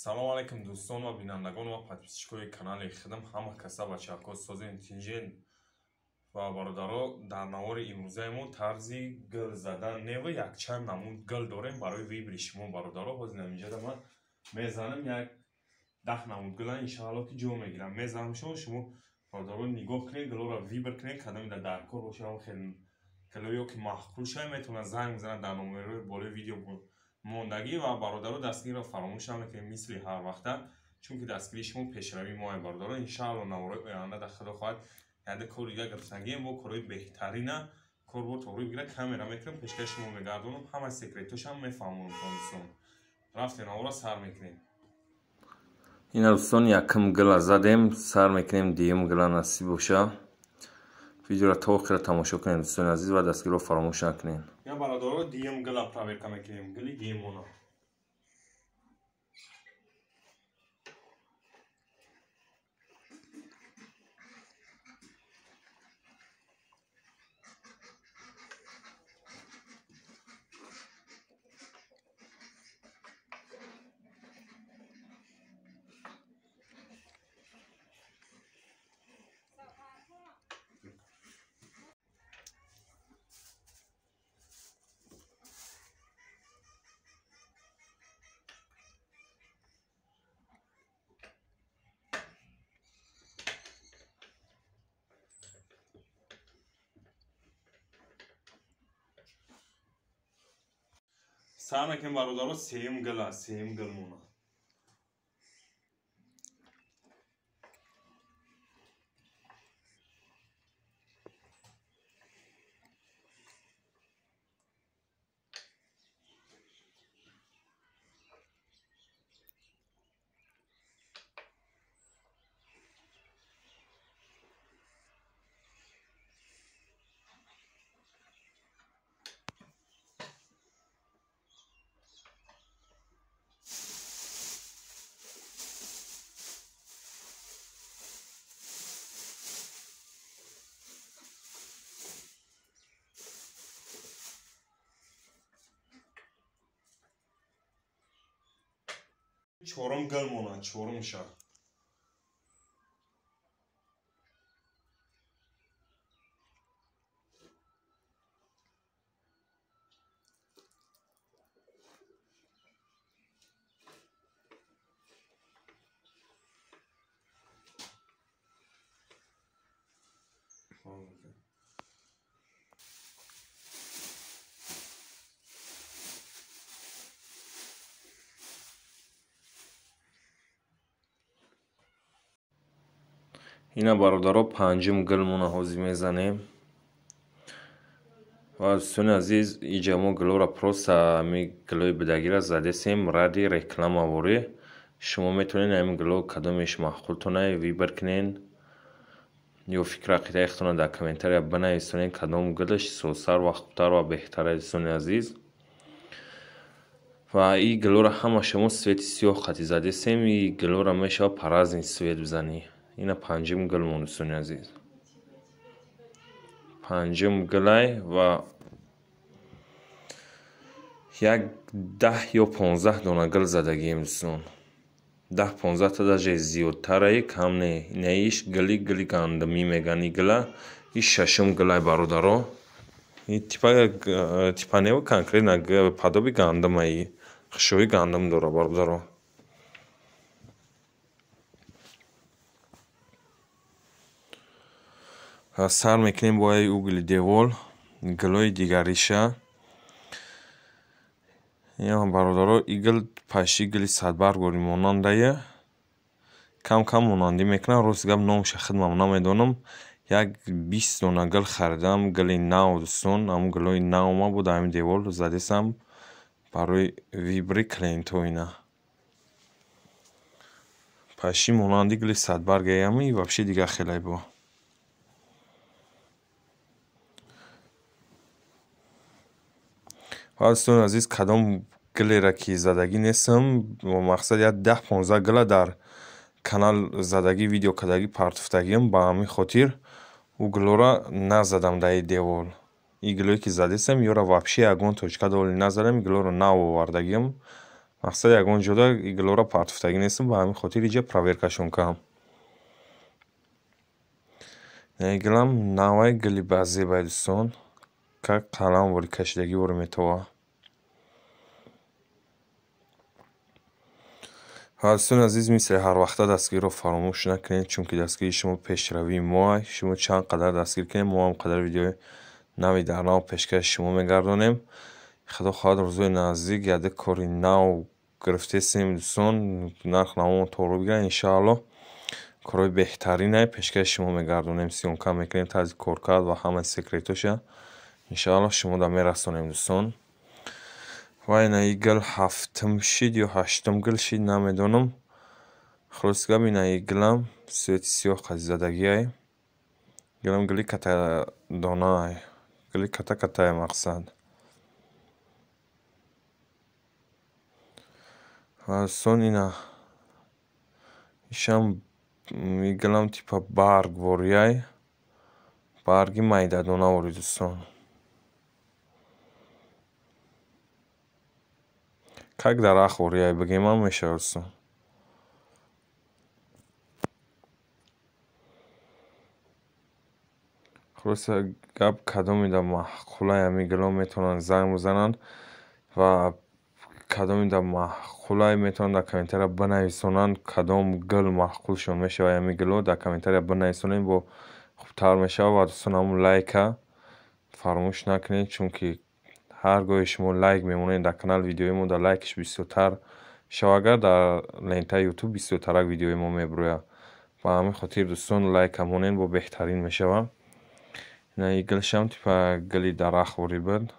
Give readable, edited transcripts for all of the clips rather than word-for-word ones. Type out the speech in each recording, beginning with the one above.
Салом алейкум дӯстон ва бинандагон ва подписчикои канали хидм, ҳама каса бачаҳако созен тинҷен ва бародаро. Дар навори имрӯзаи мо тарзи гил задан нева якчанд намуд гил дорем барои выбори шумо бародаро. Ҳозир инҷода ман мезанам як 10 намуд гила, иншаалло ки ҷо мегирам. Мезанам шумо бародаро нигоҳ кунед, гилоро выбор кунед, кадоме дар кор боша, хеле гилоё ки маъқул шавад метавонад занг бизанад дар номерои болои видео мондагӣ. Ва бародаро дастгириро фаромӯш намекунед мисли ҳар вақта, чунки дастгирии шумо пешравии моя бародаро. Иншаалло навораи оянда дар худо хоҳад яде кори дига гирифтагием бо корҳои беҳтарина кор бо тоғри бигира камера мекунем, пешкаши шумо мегардонам, ҳама секретошам мефаҳмонам дӯстон. Рафтем навора сар мекунем. Ина дӯстон якум гила задем, сар мекунем дуюм гила насиб боша. Видеоро то охира тамошо кунед дӯстони азиз ва дастгириро фаромӯш накунед. Я бародаро дуюм гила проверка мекунем, гили дуюмона. Сар мекунем бародаро сеюм гила, сеюм гилмона. Чорум гил монад, чорумша. Ина бародаро панҷум гилмона ҳозир мезанем. Ва дӯстони азиз, иҷа мо гилоро просто ҳами гилои бидагира задесем ради рекламаворӣ. Шумо метавонед ҳамин гило кадомеш маъқултона выбор кунед ё фикр ақидаи худтонро дар комментария бинависонед, кадом гилаш созтар ва хубтар ва беҳтар аст дӯстони азиз. Ва ин гилоро ҳама шумо свети сиёҳ қатӣ задесем, ин гилоро мешавад по разный свет бизанӣ. Ина панҷум гилмон дӯстони азиз, панҷум гилай ва як 10 ё 15 дона гил задагием дӯстон. 10-15 та даже зиёдтарае, кам не. Инаиш гили гили гандумӣ меган и гила. И шашум гилай бародаро. И типа нево конкретно подоби гандумаи, хушои гандум дора бародаро. Сар мекунем бо угли девол гилои дигариша. Ина бародаро и гил паши гили садбаргори монандае, кам кам монандӣ мекунам. Рост гап номша хидмам намедонам. Як 20 дона гил харидам, гили нав дӯстон. Ҳамун гилои навма буд ҳамин девол задесам барои вибри клиентҳо. Ина паши монанди гили садбаргаям и вообще дига хелай бо. Ва дӯстони азиз, кадом гилеро ки задагӣ нестам, мақсад як 10-15 гила дар канал задагӣ, видео кардагӣ, партуфтагиам, ба ҳамин хотир ӯ гилоро назадам дар ин девол. Ин гилое ки задестам, ёро вообще ягон точка доли назадам, ин гилоро нав овардагиам. Мақсад ягон ҷода гилора партофтагӣ нестам, ба ҳамин хотир иҷа проверкашон кардам. Ин гилам навай гили базебай дӯстон. Как қалам вори кашидагӣ вори метова. Дӯстони азиз, мисли ҳар вақта дастгириро фаромӯш накунед, чунки дастгирии шумо пешравии моа. Шумо чанд қадар дастгир кунед, мо ҳам қадар видеои нави дар нав пешкаши шумо мегардонем. Худо хоҳад рӯзҳои наздик яде кори нав гирифтесем дӯстон, нарх навомон тоғрӣ бигирад иншааллоҳ. Корҳои беҳтаринае пешкаши шумо мегардонем, съёмка мекунем, тарзи коркард ва ҳамаи секретоша иншааллоҳ шумода мерасонем дӯстон. Ва ина и гил ҳафтум шид ё ҳаштум гил шид, намедонам. Хулоси гап ина и гилам свети сиёҳ қадизадагиай. Гилам гили катадонаай. Гили ката катае мақсад. Ва дӯстон ина ишам и гилам типа барг вориай. Барги майдадона вори дӯстон. Как дарахт вориай бигем ҳам мешавад дӯстон. Хулоса гап кадомида маъқулай ҳамин гило метавонанд занг бизананд ва кадомида маъқулай метавонанд дар комментария бинависонанд кадом гил маъқулшон мешавад ҳамин гило дар комментария бинависонед, бо хубтар мешавад. Ва дӯстон ҳамун лайка фаромӯш накунед, чунки ҳар гоҳе шумо лайк мемонед дар канал видеои мо дар лайкаш бисёртар шавад, агар дар лентаи ютуб бисёртарак видеои мо мебирояд. Ба ҳамин хотир дӯстон лайка монед, бо беҳтарин мешавад. Ина и гилшам типа гили дарахт ворӣ буд.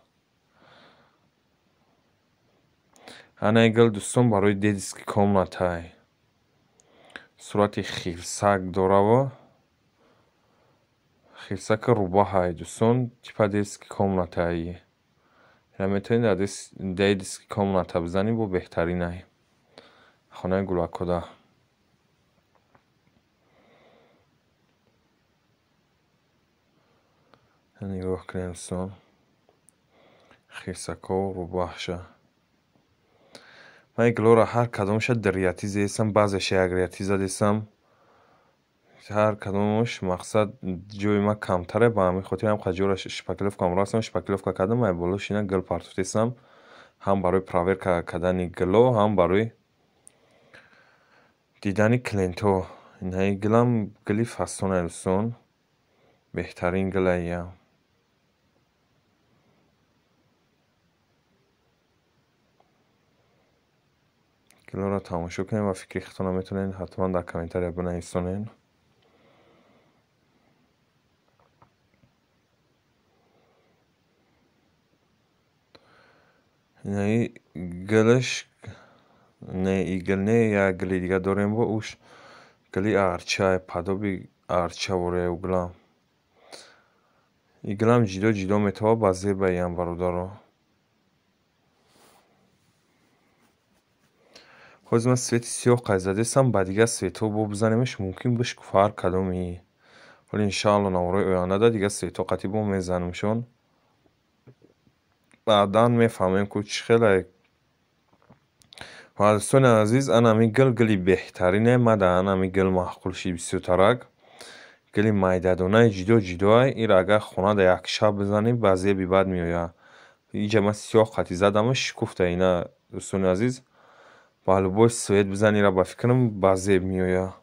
Ана и гил дӯстон барои детский комнатай. Сурати хирсак дораву хирсака рӯбаҳай дӯстон, типа детский комнатаи. Ина метавонед дар детский комната бизанед, бо беҳтаринай. Хонаи гулакода. Нигоҳ кунед дӯстон. Хирсако рӯбаҳша. Ман ин гилоро ҳар кадомаша ду риятӣ задесам, баъзеша як риятӣ задесам. Ҳар кадомаш мақсад ҷои ман камтаре, ба ҳамин хотир ҳам ҷоро шпаклёвкам растам, шпаклёвка кардам, ай болош ина гил партофтесам. Ҳам барои проверка кардани гило, ҳам барои дидани клиентҳо. Ина ин гилам гили фасонай дӯстон. Беҳтарин гилая. Гилоро тамошо кунед ва фикри худтонро метавонед ҳатман дар комментария бинависонед. Ина и гилаш не и гил не, як гили дига дорем бо уш гили арча, падоби арча вория ӯ гилам. И гилам ҷидо ҷидо метавад ба зебаиам бародаро. Ҳозир ман свети сиёҳ қайд задесам, ба дигар светҳо бо бизанемаш мумкин бишкуфа ҳар кадоми. Ҳоли иншаалло наворҳои ояндада дигар светҳо қатъӣ бо мезанемшон. Баъдан мефаҳмем ку чӣ хеле. Ва дӯстони азиз, ана ҳамин гил гили беҳтарине, ман дар ана ҳамин гил маъқул шид бисёртарак. Гили майдадонаи ҷидо ҷидоай, инро агар хонада як шаб бизанӣ ба зеби бад меояд. Иҷа ман сиёҳ қатъӣ задамаш шукуфта ина дӯстони азиз. Ба любой свет бизанӣ ра ба фикрам ба зеб меояд.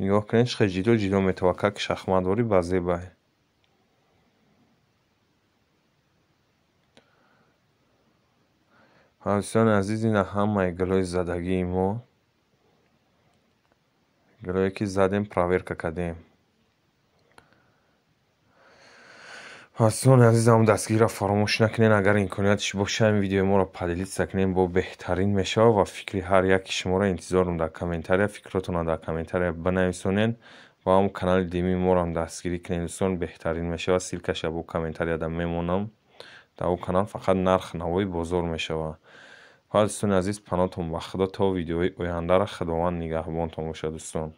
Нигоҳ кунед чӣ хел ҷидо ҷидо метавад, как шахматворӣ ба зебай. Дӯстони азиз, ина ҳамаи гилҳои задагии мо. Гилҳое ки задем, проверка кардем. Дӯстони азиз, ҳамон дастгириро фаромӯш накунед. Агар имкониятш бошад, ин видеои моро поделиться кунед, бо беҳтарин мешавад ва фикри ҳар яки шуморо интизорам дар комментария. Фикротонро дар комментария бинависонед ва ҳам канали димии моро дастгирӣ кунед дӯстон, беҳтарин мешавад. Ссылкаша бо комментарияда мемонам. Дар он канал фақат нарх навои бозор мешавад. Ва дӯстони азиз, паноҳтон ба Худо то видеои ояндаро Худованд нигаҳбонтон бошад дӯстон.